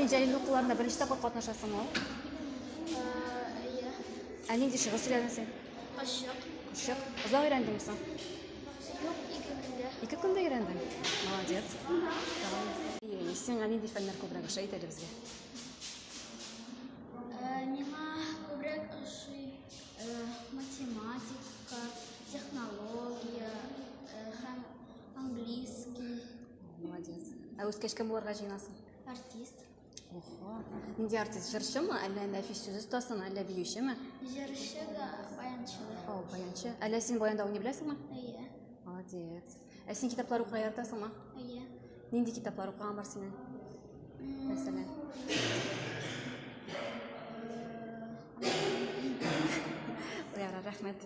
син Җәлил укуларында беренче тапкыр катнашасыңмы? Әйе. Ә нинди шигырь сөйләдең син? Кошчык. Кошчык. Озак өйрәндеңме соң? Юк, ике көндә. Ике көндә өйрәндең? Молодец. Сиңа нинди фәннәр күбрәк ошый, әйт әле безгә. Миңа күбрәк ошый математика, технология һәм английский. Молодец. Ә үскәч кем булырга җыенасың? Артист. Охо. Нинди артист? Җырчымы, әллә нәфис сүз остасымы, әллә биючеме? Җырчы да, баянчы да. О, баянчы. Әллә син баянда уйный беләсеңме? Әйе. Молодец. Ә син китаплар укырга яратасыңмы? Әйе. Нинди китаплар укыган бар синең? Мәсәлән. Ярар, рәхмәт.